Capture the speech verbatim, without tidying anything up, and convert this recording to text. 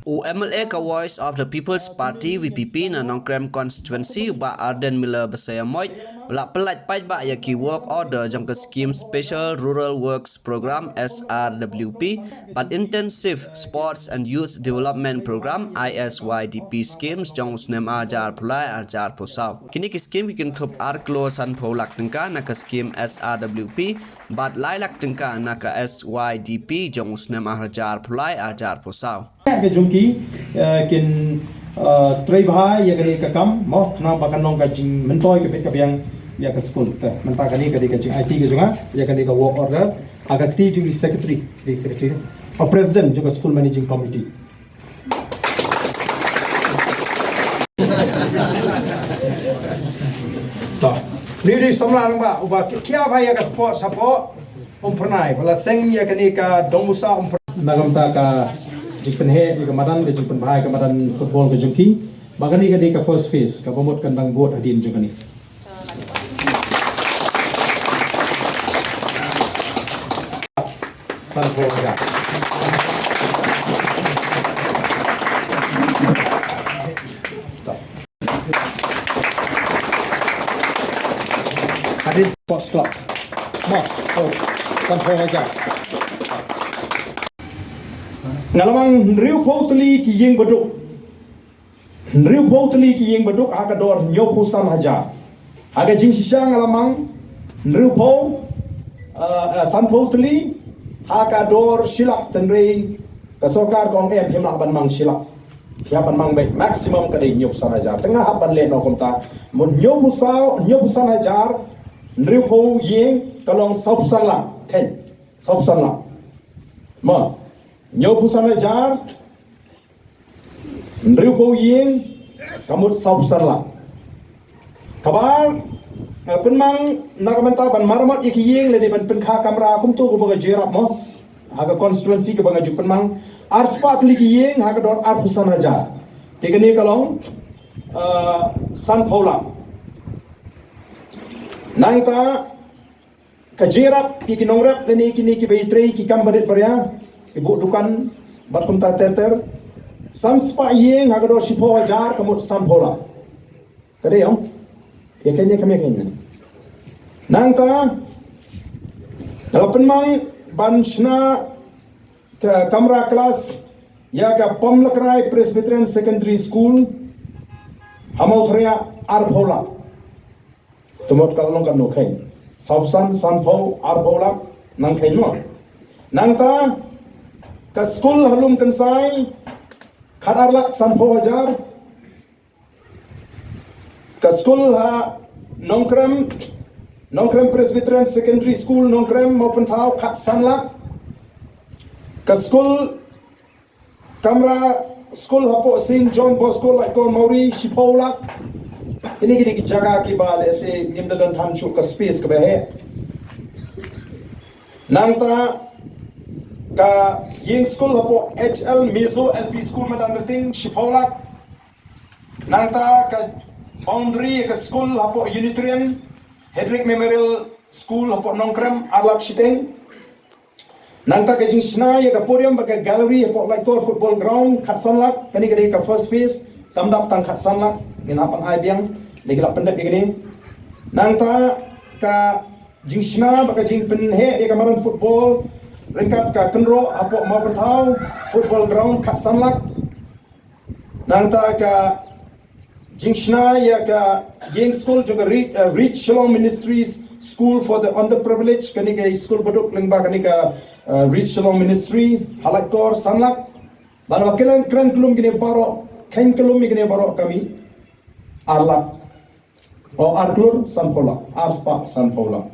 U M L A ka Voice of the People's Party, V P P, na Nongkrem Constituency, Bah Ardent Miller Basaiawmoit, u la pynlait paidbah ïa ki work order jong ka scheme Special Rural Works Program, S R W P, bad Intensive Sports and Youth Development Program, I S Y D P schemes jong u snem ar hajar arphew lai ar hajar arphew saw. Kine ki scheme ki kynthup ar klur sanphew lak tyngka na ka scheme S R W P, bad lai lak tyngka na ka S Y D P jong u snem ar hajar arphew lai ar hajar arphew saw. Ka jong ki, eh, kin, eh, trei bha ïa kane ka kam, mo, khnang ba kan long ka jingmyntoi ka bit ka biang ïa ka skul. Te mynta kane ka dei ka jingaiti ka jong nga ïa kane ka work order ha ka kti jong ki secretary, ki secretary, oh, president jong ka school managing committee. To. Ni ni samla nang ba uba ki-, kia ba ïa ka sport support. Um pernai, ba la seng ïa kane ka dong usa um pernai. Na ka bynta ka jingpynheh ïa ka madan, ka jingpynbha ïa ka madan football ka jong ki. Ba kane ka dei ka first phase, kaba mut kan dang bud hadien jong kane. Sanphew hajar. Hadien Sports Club. Mo, oh, sanphew hajar. Nga la mang hynriewphew tylli ki ïing baduk. Hynriewphew tylli ki ïing baduk ha ka dor hynñiewphew san hajar. Ha ka jingshisha nga la mang hynriewphew, eh, eh, sanphew tylli ha ka dor shi lak, hynrei ka sorkar ka ong em, phim lah ban mang shi lak. Phi hap ban mang beit maximum ka dei hynñiewphew san hajar. Te nga hap ban leh noh kumta. Mut hynñiewphew saw, hynñiewphew san hajar, hynriewphew ïing ka long sawphew san lak. Khein, sawphew san lak. Mo, hynñiewphew san hajar, hynriewphew ïing, ka mut sawphew san lak. Kaba, eh, pynmang na ka bynta ban maramot ïa ki ïing lane ban pynkha kamra kumta kaba nga jurap mo. Ha ka constituency kaba nga ju pynmang. Arspah tylli ki ïing ha ka dor arphew san hajar. Te kane ka long, eh, sanphew lak. Nangta, ka jurap ïa ki nongrep lane kine kiba ïatrei ki kam barit baria, ki buh dukan bad kumta ter ter. Sanspah ïing ha ka dor shiphew hajar ka mut sanphew lak. Ka dei ong? Ïa kane ka mih kane. Nangta, nga la pynmang ban shna ka kamra klas ïa ka Pamlakrai Presbyterian Secondary School ha Mawthria arphew lak. Te mut ka long katno khein? Sawphew san, sanphew, arphew lak, nang khein mo. Nangta, ka skul ha Lumkynsai, khat ar lak sanphew hajar. Ka skul ha Nongkrem, Nongkrem Presbyterian Secondary School, Nongkrem, Mawpynthaw, khat san lak. Ka skul kamra skul hapoh Saint John Bosco Laitkor Mawri, shiphew lak. Kine ki dei ki jaka kiba lehse ngim da don than shuh ka space kaba heh. Nangta ka ïing skul hapoh H L Mizo L P School Madanrting, shiphew lak. Nangta ka boundary ka skul hapoh Unitarian Hedrick Memorial School hapoh Nongkrem, ar lak shiteng. Nangta ka jingshna ïa ka podium bad ka gallery hapoh Laitkor Football Ground, khat san lak, kane ka dei ka first phase, tam dap tang khat san lak, ngin hap ban ai biang, dei ki la pyndep ïa kane. Nangta ka jingshna bad ka jingpynheh ïa ka madan football ryngkat ka kynroh hapoh Mawpynthaw Football Ground, khat san lak. Nangta ka jingshna ïa ka ïing skul jong ka Re-, eh, Reach Shillong Ministries School for the Underprivileged, kane ka skul baduk lyngba kane ka, eh, Reach Shillong Ministry, ha Laitkor, san lak. Bad ba kren, kren kyllum kine baroh, kren kyllum ïa kine baroh ka mih ar lak. O, ar klur sanphew lak, arspah sanphew lak.